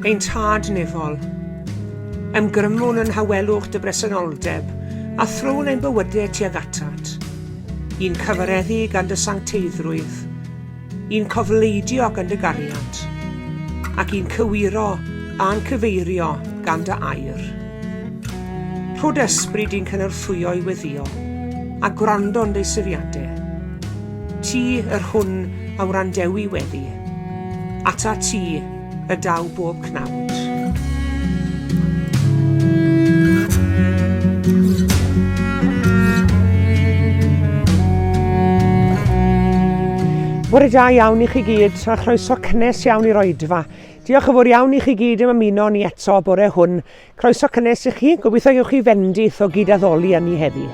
Ein Tad nefol, ymgrymwn yn nhawelwch dy bresenoldeb a thrwn ein bywydau tuag atat, i'n cyfareddu gan dy sancteiddrwydd, i'n cofleidio gan dy gariad, ac i'n cywiro a'n cyfeirio gan dy air. Rho dy ysbryd i'n cynorthwyo i weddïo, a gwrando yn deisyfiadau. Ti, yr hwn a wrandewi weddi, atat ti y daw bob cnawd. Bore da iawn i chi gyd, a chroeso cynnes iawn i'r oedfa. Diolch yn fawr iawn i chi gyd am ymuno ni eto bore hwn. Croeso cynnes i chi, gobeithio gewch chi fendith o gyd-addoli â ni heddi.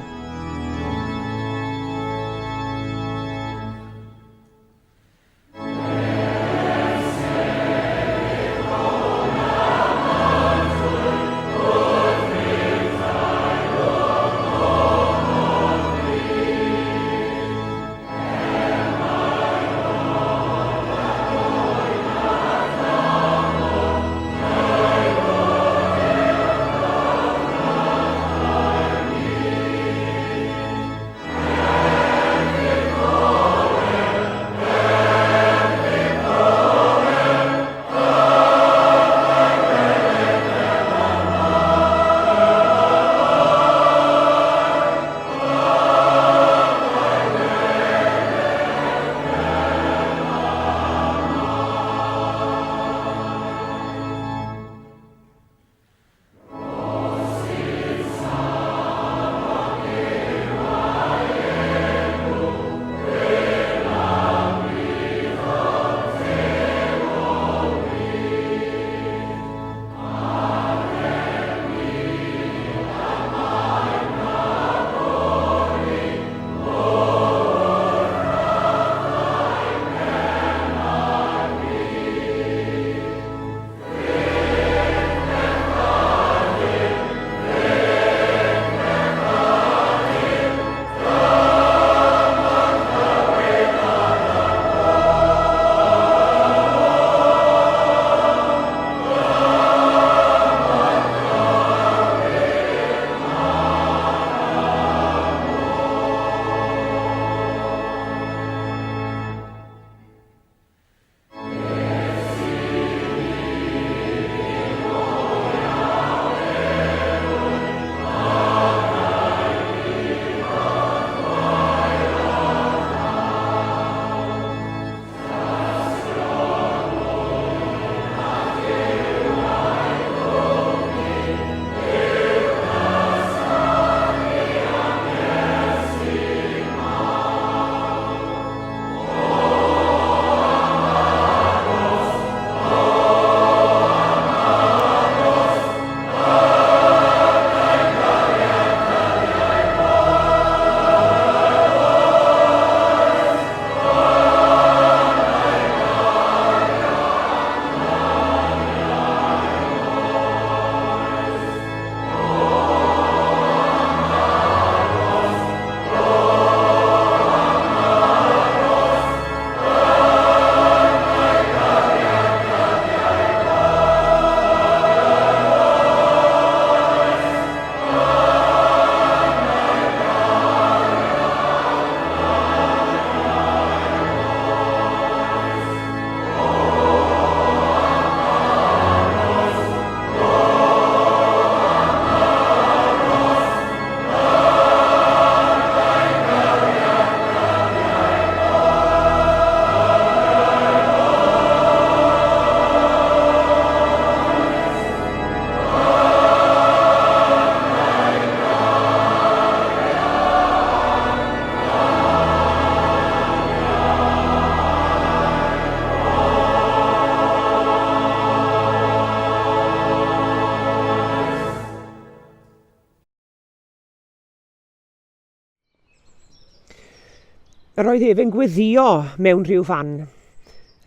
Yr oedd ef yn gweddio mewn rhyw fan.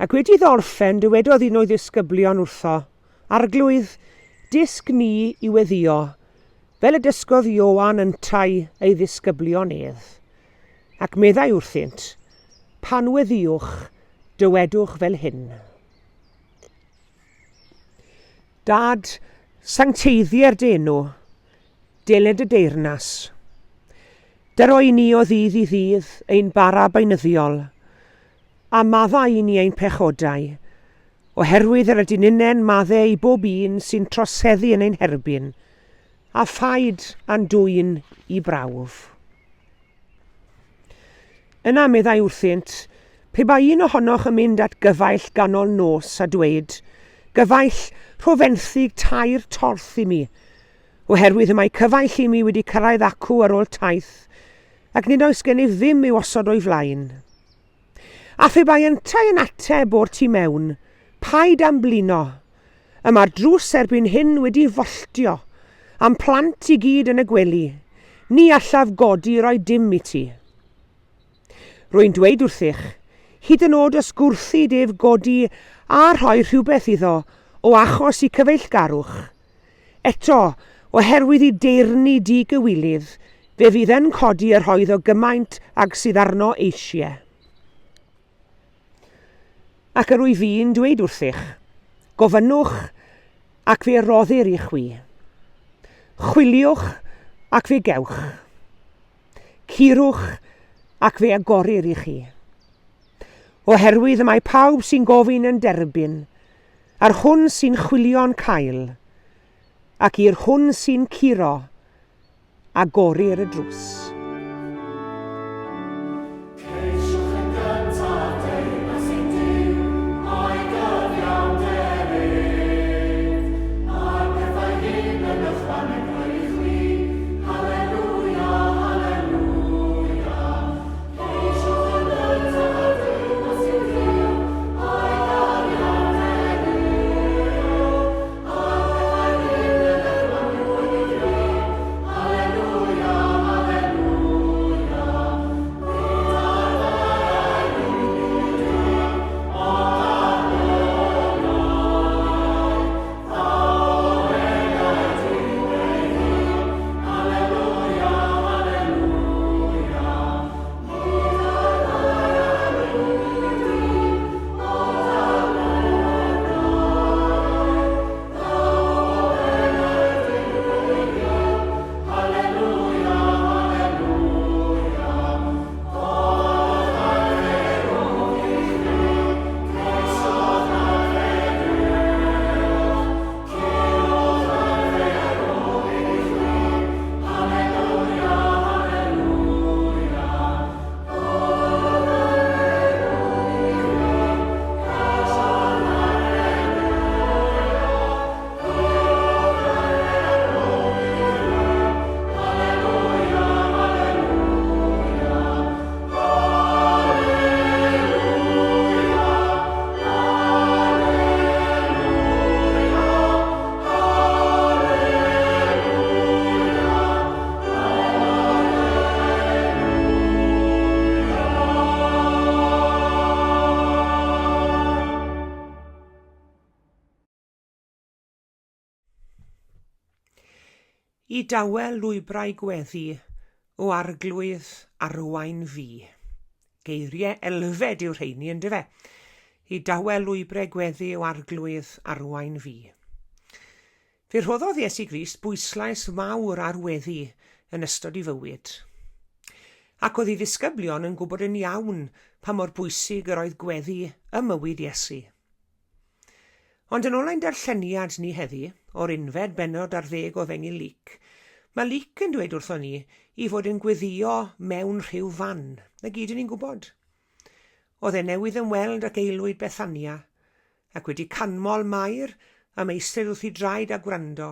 Ac wedi iddo orffen, dywedodd un o'i ddisgyblion wrtho, Arglwydd, dysg ni i weddio, fel y dysgodd Ioan yntau ei ddisgyblion ef. Ac meddai wrthynt, Pan weddiwch, dywedwch fel hyn. Dad, sancteiddier dy enw, deled dy deyrnas. Dyro i ni o ddydd i ddydd ein bara beunyddiol, a maddau i ni ein pechodau, oherwydd yr ydyn ninnen madde i bob un sy'n troseddu yn ein herbyn, a phaid â'n dwyn i brawf. Yna meddai wrthynt, Pe bai un ohonoch yn mynd at gyfaill ganol nos a dweud, Gyfaill, rho fenthyg tair torth i mi, oherwydd y mae cyfaill i mi wedi cyrraedd acw ar ôl taith, ac nid oes gennyf ddim i'w osod o'i flaen. A phe bai yntau yn ateb o'r tu mewn, Paid â'm blino, y mae'r drws erbyn hyn wedi folltio, a'm plant i gyd yn y gwely, ni allaf godi roi dim i ti. Rwy'n dweud wrthych, hyd yn oed os gwrthyd ef godi a rhoi rhywbeth iddo o achos i cyfeillgarwch, eto, oherwydd i deyrnu di gywilydd, fe fydd yn codi a rhoi iddo gymaint ag sydd arno eisiau. Ac yr wyf fi'n dweud wrthych, gofynnwch ac fe roddir i chwi. Chwiliwch ac fe gewch. Curwch ac fe agorir i chi. Oherwydd y mae pawb sy'n gofyn yn derbyn, a'r hwn sy'n chwilio'n cael, ac i'r hwn sy'n curo, Agorir y drws. Ceisiwch yn gyntaf deyrnas ein Duw, a'i gyfiawnder ef, a'r pethau hyn yn ychwanegol i chwi. Halelwia, halelwia. Ceisiwch yn gyntaf deyrnas ein Duw, a'i gyfiawnder ef, I dawel lwybrau gweddi, o Arglwydd, arwain fi. Geiriau Elfed yw'r rheini, yndyfe? I dawel lwybrau gweddi, o Arglwydd, arwain fi. Fe rhoddodd Iesu Grist bwyslais mawr ar weddi yn ystod ei fywyd. Ac oedd ei ddisgyblion yn gwybod yn iawn pa mor bwysig yr oedd gweddi ym mywyd Iesu. Ond yn ôl ein darlleniad ni heddi, o'r unfed bennod ar ddeg o Efengyl Luc, mae Luc yn dweud wrthon ni i fod yn gweddio mewn rhyw fan. Na gyd yn ni'n gwybod. Oedd e newydd ymweld ac aelwyd Bethania, ac wedi canmol Mair am eistedd wrth ei draed a gwrando,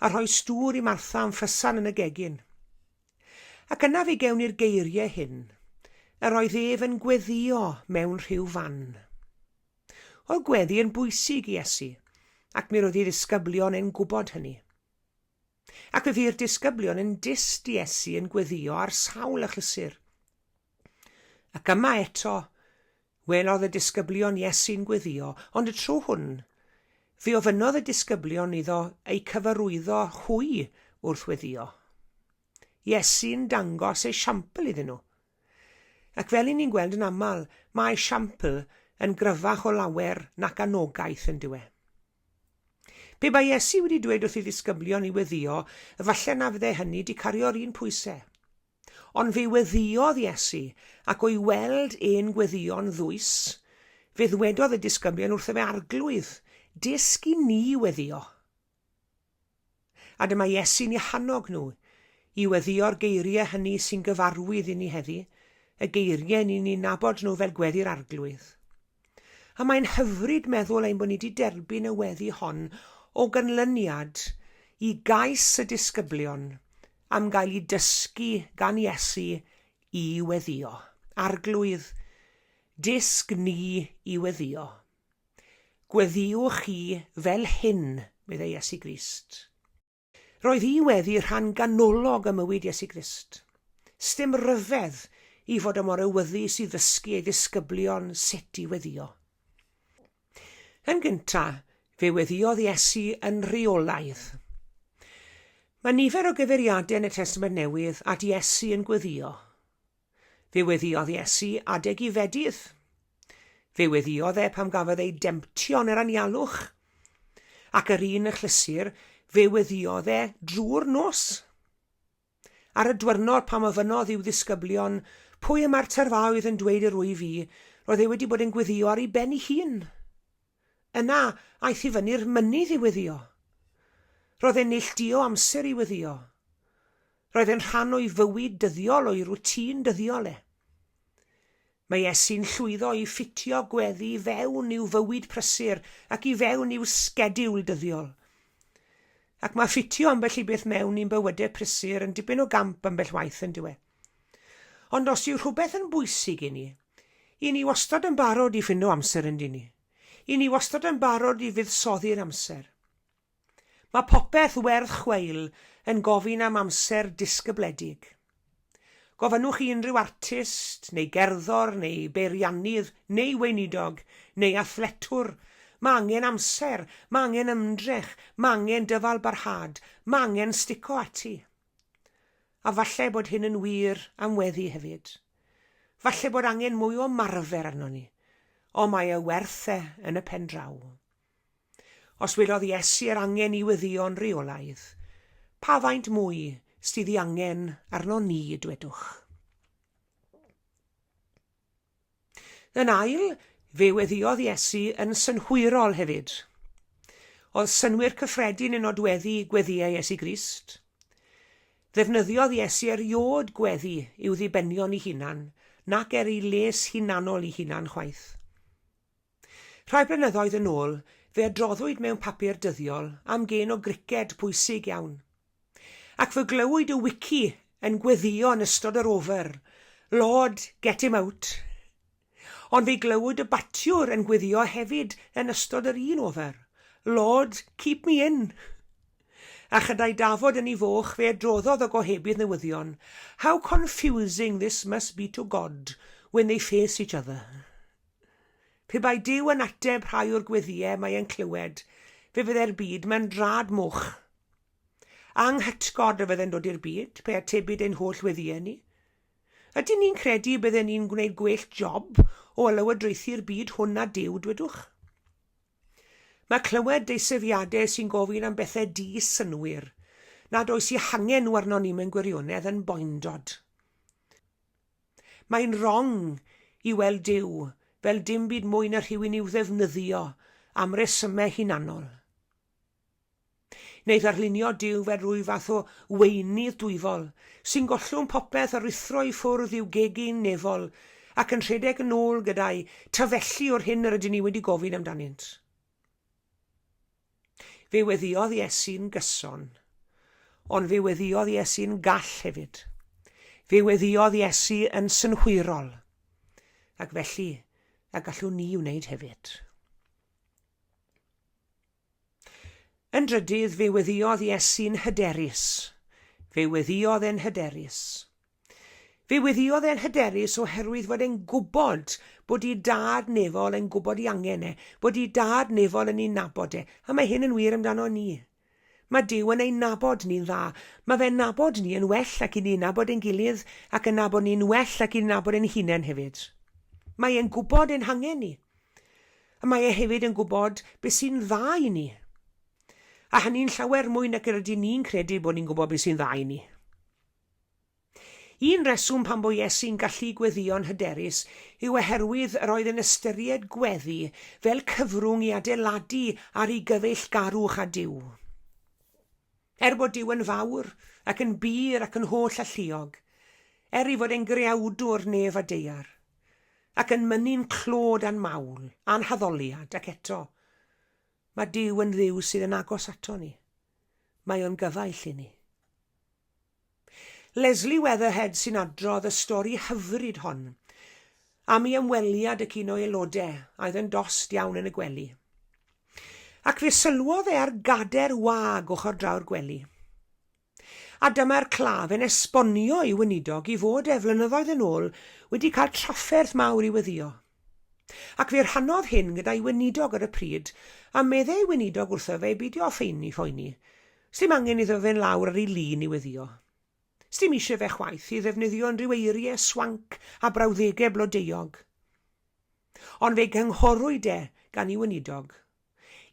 a rhoi stŵr i Martha am ffysan yn y gegin. Ac yna fe gewn ni'r geiriau hyn, yr oedd ef yn gweddïo mewn rhyw fan. Oedd gweddi yn bwysig i Iesu, ac mi roedd ei ddisgyblion yn gwybod hynny. Ac fe fu'r disgyblion yn dyst i Iesu yn gweddïo ar sawl achlysur. Ac yma eto, welodd y disgyblion Iesu'n gweddïo, ond y tro hwn, fe ofynnodd y disgyblion iddo eu cyfarwyddo hwy wrth weddïo. Iesu'n dangos esiampl iddyn nhw. Ac fel i ni'n gweld yn aml, mae esiampl yn gryfach o lawer nac anogaeth yn dyw e. Pe bai Iesu wedi dweud wrth ei ddisgyblion i weddïo, efallai na fyddai hynny 'di cario'r un pwysau. Ond fe weddïodd Iesu, ac o'i weld e'n gweddïo'n ddwys, fe ddwedodd y disgyblion wrtho fe, Arglwydd, dysg i ni weddïo. A dyma Iesu'n eu hannog nhw i weddïo'r geiriau hynny sy'n gyfarwydd i ni heddi, y geiriau ni'n eu nabod nhw fel Gweddi'r Arglwydd. A mae'n hyfryd meddwl ein bod ni wedi derbyn y weddi hon o ganlyniad i gais y disgyblion am gael eu dysgu gan Iesu i weddïo. Arglwydd, dysg ni i weddïo. Gweddïwch chi fel hyn, meddai Iesu Grist. Roedd i weddi rhan ganolog ym mywyd Iesu Grist. Sdim ryfedd i fod o mor awyddus i ddysgu ei ddisgyblion sut i weddïo. Yn gynta, fe weddïodd Iesu yn rheolaidd. Mae nifer o gyfeiriadau yn y Testament Newydd at Iesu yn gweddïo. Fe weddïodd Iesu adeg i fedydd. Fe weddïodd e pan gafodd ei demtio yn yr anialwch. Ac yr un achlysur, fe weddïodd e drwy'r nos. Ar y dwyrnod pan ofynnodd i'w ddisgyblion, Pwy y mae'r tyrfaoedd yn dweud yr wyf i? roedd e wedi bod yn gweddïo ar ei ben ei hun. Yna, aeth i fyny'r mynydd i weddïo. Roedd e'n neilltuo amser i weddïo. Roedd e'n rhan o'i fywyd dyddiol, o'i rwtîn dyddiol e. Mae Iesu'n llwyddo i ffitio gweddi i fewn i'w fywyd prysur ac i fewn i'w sgediwl dyddiol. Ac mae ffitio ambell i beth mewn i'n bywydau prysur yn dipyn o gamp ambell waith yn dyw e. Ond os yw rhywbeth yn bwysig i ni, i ni wastad yn barod i ffindo amser yn dyn ni. I ni wastad yn barod i fuddsoddi'r amser. Mae popeth werth chweil yn gofyn am amser disgybledig. Gofynnwch i unrhyw artist, neu gerddor, neu beiriannydd, neu weinidog, neu athletwr, mae angen amser, mae angen ymdrech, mae angen dyfalbarhad, mae angen stico ati. A falle bod hyn yn wir am weddi hefyd. Falle bod angen mwy o ymarfer arnon ni, ond mae e werth e yn y pen draw. Os welodd Iesu yr angen i weddïo'n rheolaidd, pa faint mwy sydd ei angen arnon ni, dwedwch? Yn ail, fe weddïodd Iesu yn synhwyrol hefyd. Oedd synnwyr cyffredin yn nodweddu gweddïau Iesu Grist? Ddefnyddiodd Iesu erioed gweddi i'w ddibenion ei hunan, nac er ei les hunanol ei hunan chwaith. Rhai blynyddoedd yn ôl, fe adroddwyd mewn papur dyddiol am gên o griced pwysig iawn. Ac fe glywyd y wici yn gweddïo yn ystod yr ofer, Lord, get him out! Ond fe glywyd y batiwr yn gweddïo hefyd yn ystod yr un ofer, Lord, keep me in! A chyda'i dafod yn ei foch fe adroddodd y gohebydd newyddion, How confusing this must be to God when they face each other. Pe bai Duw yn ateb rhai o'r gweddïau mae e'n clywed, fe fyddai'r byd mewn drad moch. Anghytgord a fydde'n dod i'r byd pe atebid ein holl weddïau ni. Ydyn ni'n credu y bydden ni'n gwneud gwell job o lywodraethu'r byd hwn na Duw, dwedwch? Mae clywed deisyfiadau sy'n gofyn am bethau di-synnwyr, nad oes eu hangen nhw arnon ni mewn gwirionedd, yn boendod. Mae'n rong i weld Duw fel dim byd mwy na rhywun i'w ddefnyddio am resymau hunanol. Neu ddarlunio Duw fel rhyw fath o weinydd dwyfol sy'n gollwng popeth a ruthro i ffwrdd i'w gegin nefol ac yn rhedeg yn ôl gyda'i tafelli o'r hyn yr ydyn ni wedi gofyn amdanynt. Fe weddïodd Iesu'n gyson, ond fe weddïodd Iesu'n gall hefyd. Fe weddïodd Iesu yn synhwyrol, ac felly y gallwn ni wneud hefyd. Yn drydydd, fe weddïodd Iesu'n hyderus. Fe weddïodd e'n hyderus. Fe weddïodd e'n hyderus oherwydd fod e'n gwybod bod ei dad nefol yn gwybod ei angen e, bod ei dad nefol yn ei nabod e, a mae hyn yn wir amdano ni. Mae Duw yn ein nabod ni'n dda. Mae fe'n nabod ni yn well ac i ni'n nabod ein gilydd ac yn nabod ni'n well ac i'n nabod ein hunain hefyd. Mae e'n gwybod ein hangen ni. A mae e hefyd yn gwybod beth sy'n dda i ni. A hynny'n llawer mwy nag yr ydyn ni'n credu bod ni'n gwybod beth sy'n dda i ni. Un reswm pam bo Iesu'n gallu gweddïo'n hyderus yw oherwydd yr oedd yn ystyried gweddi fel cyfrwng i adeiladu ar ei gyfeillgarwch â Duw. Er bod Duw yn fawr, ac yn bur ac yn holl alluog, er ei fod e'n greawdwr nef a daear, ac yn mynnu'n clod a'n mawl, a'n haddoliad, ac eto, mae Duw yn Dduw sydd yn agos ato ni. Mae o'n gyfaill i ni. Leslie Weatherhead sy'n adrodd y stori hyfryd hon am ei ymweliad ac un o'i aelodau a oedd yn dost iawn yn y gwely. Ac fe sylwodd e ar gader wag ochr draw'r gwely. A dyma'r claf yn esbonio i'w weinidog i fod e flynyddoedd yn ôl wedi cael trafferth mawr i weddïo. Ac fe rhannodd hyn gyda'i weinidog ar y pryd, a meddai ei weinidog wrtho fe i beidio â phoeni, phoeni. Sdim angen iddo fe fynd lawr ar ei lin i weddïo. Sdim eisiau fe chwaith i ddefnyddio unrhyw eiriau swanc a brawddegau blodeuog. Ond fe gynghorwyd e gan ei weinidog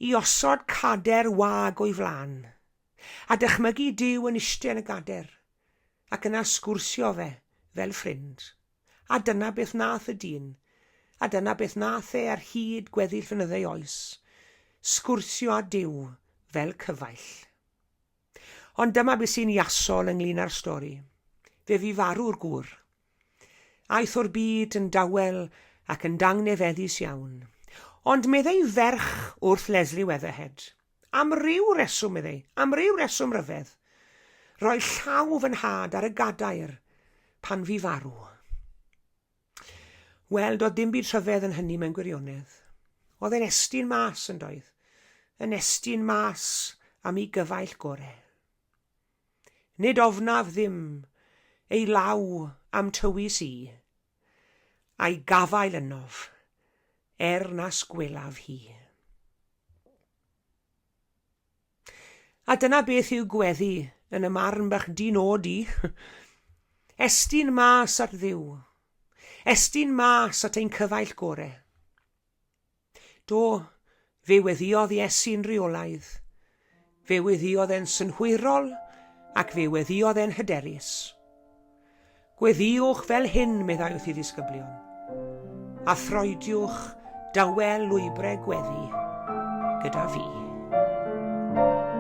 i osod cader wag o'i flaen, a dychmygu Duw yn iste yn y gader, ac yna sgwrsio fe fel ffrind. A dyna beth nath y dyn, a dyna beth nath e ar hyd gweddill fynydde ei oes, sgwrsio â Duw fel cyfaill. Ond dyma beth sy'n iasol ynglyn â'r stori. Fe fu farw'r gŵr. Aeth o'r byd yn dawel ac yn dangnefeddus iawn. Ond meddai ferch wrth Leslie Weatherhead, Am ryw reswm, meddai, am ryw reswm ryfedd, roi llaw fy nhad ar y gadair pan fu farw. Wel, doedd dim byd rhyfedd yn hynny mewn gwirionedd. Oedd e'n estyn mas, yn doedd? Yn estyn mas am ei gyfaill gore. Nid ofnaf ddim ei law am tywys i, a'i gafael ynof, er nas gwelaf hi. A dyna beth yw gweddi yn y marn bach di-nod i. Estyn mas at Dduw. Estyn mas at ein cyfaill gore. Do, fe weddïodd Iesu'n rheolaidd. Fe weddïodd e'n synhwyrol ac fe weddïodd e'n hyderus. Gweddïwch fel hyn, meddai wrth ei ddisgyblion, a throediwch dawel lwybrau gweddi gyda fi. Amen.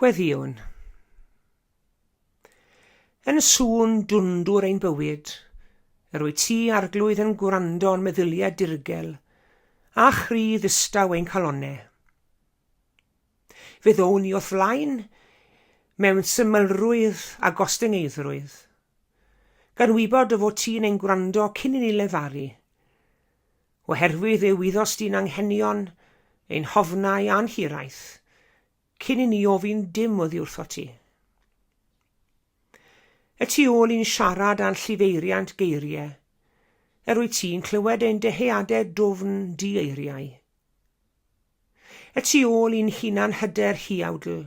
Gweddïwn. Yn sŵn dwndwr ein bywyd, yr wyt ti, Arglwydd, yn gwrando o'n meddyliau dirgel, a chri ddistaw ein calonnau. Fe ddown ni o'th flaen mewn symlrwydd a gostyngeiddrwydd, gan wybod dy fod ti'n ein gwrando cyn i ni lefaru, oherwydd fe wyddost di'n anghenion, ein hofnau a'n hiraeth, cyn i ni ofyn dim oddi wrthot ti. Y tu ôl i'n siarad a'n llifeiriant geiriau, yr wyt ti'n clywed ein dyheadau dwfn di-eiriau. Y tu ôl i'n hunan hyder huawdl,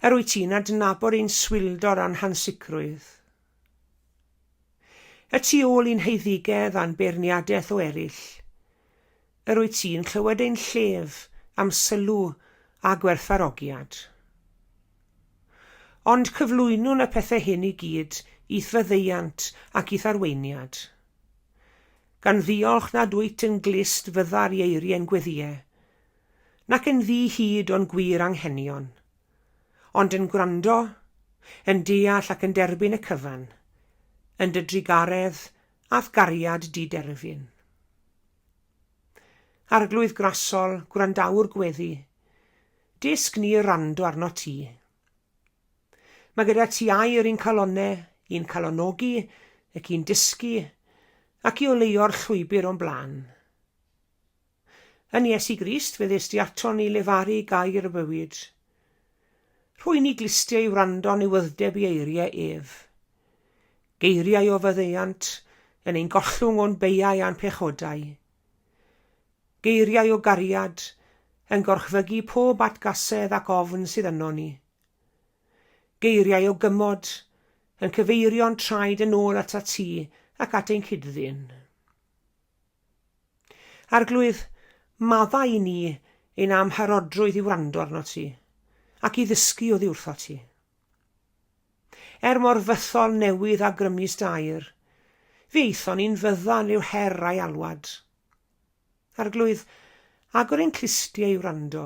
yr wyt ti'n adnabod ein swildod a'n hansicrwydd. Y tu ôl i'n haeddugedd a'n beirniadaeth o eraill, yr wyt ti'n clywed ein llef am sylw a gwerthfawrogiad. Ond cyflwynwn y pethau hyn i gyd i'th faddeuant ac i'th arweiniad. Gan ddiolch nad wyt yn glust fyddar i eiriau'n gweddïau, nac yn ddi-hid o'n gwir anghenion, ond yn gwrando, yn deall ac yn derbyn y cyfan, yn dy drugaredd a'th gariad di-derfyn. Arglwydd grasol, gwrandawr gweddi, dysg ni rando arno ti. Mae gyda ti air i'n calonne, i'n calonogi, ac i'n dysgu, ac i oleuo'r llwybr o'n blaen. Yn Iesu Grist fe ddest di aton ni lefaru gair y bywyd. Rhwy ni glustiau i wrando newyddeb i eiriau ef. Geiriau o faddeuant yn ein gollwng o'n beiau a'n pechodau. Geiriau o gariad yn gorchfygu pob atgasedd ac ofn sydd yno ni. Geiriau o gymod yn cyfeirio'n traed yn ôl atat ti ac at ein cyd-ddyn. Arglwydd, maddau i ni ein amharodrwydd i wrando arnot ti, ac i ddysgu oddi wrthot ti. Er mor fythol newydd a grymus dy air, fe aethon ni'n fyddan rhyw her a'i alwad. Arglwydd, agor ein clustiau i wrando,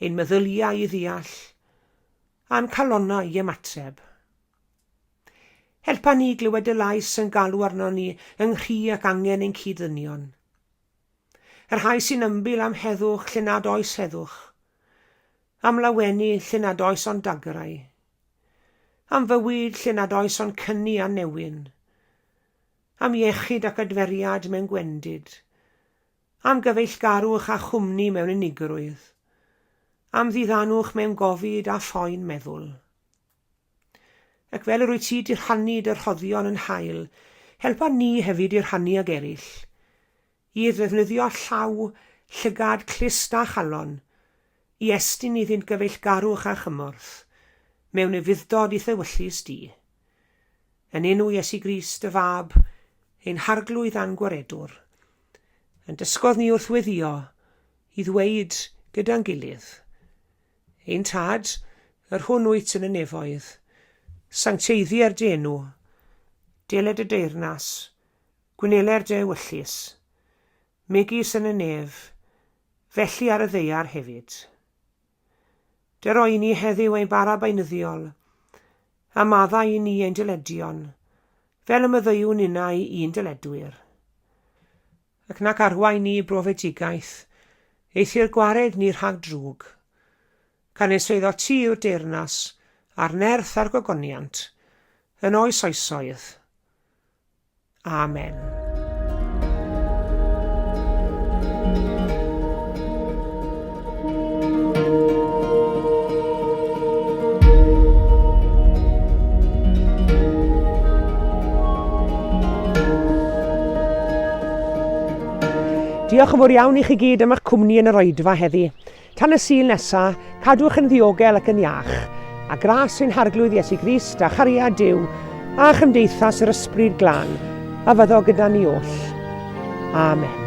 ein meddyliau i ddeall, a'n calonnau i ymateb. Helpa ni i glywed dy lais yn galw arnon ni yng nghri ac angen ein cyd-ddynion. Y rhai sy'n ymbil am heddwch lle nad oes heddwch, am lawenydd lle nad oes ond dagrau, am fywyd lle nad oes ond cyni a newyn, am iechyd ac adferiad mewn gwendid, Am gyfeillgarwch a chwmni mewn unigrwydd. Am ddiddanwch mewn gofid a phoen meddwl. Ac fel yr wyt ti 'di rhannu dy rhoddion yn hael, helpa ni hefyd i rhannu ag eraill, i ddefnyddio llaw, llygad, clust a chalon, i estyn iddynt gyfeillgarwch a chymorth, mewn ufudd-dod i'th ewyllys di. Yn enw Iesu Grist, dy Fab, ein Harglwydd a'n Gwaredwr, yn dysgodd ni wrth weddïo i ddweud gyda'n gilydd, Ein Tad, yr hwn wyt yn y nefoedd, sancteiddier dy enw, deled dy deyrnas, gwneler dy ewyllys, megis yn y nef, felly ar y ddaear hefyd. Dyro i ni heddiw ein bara beunyddiol, a maddau i ni ein dyledion, fel y maddeuwn ninnau i'n dyledwyr. Ac nac arwain ni i brofedigaeth, eithr gwared ni rhag drwg. Canys eiddo ti yw'r deyrnas, a'r nerth a'r gogoniant, yn oes oesoedd. Amen. Diolch yn fawr iawn i chi gyd am eich cwmni yn yr oedfa heddi. Tan y Sul nesa, cadwch yn ddiogel ac yn iach, a gras ein Harglwydd Iesu Grist a chariad Duw a chymdeithas yr Ysbryd Glân a fyddo gyda ni oll. Amen.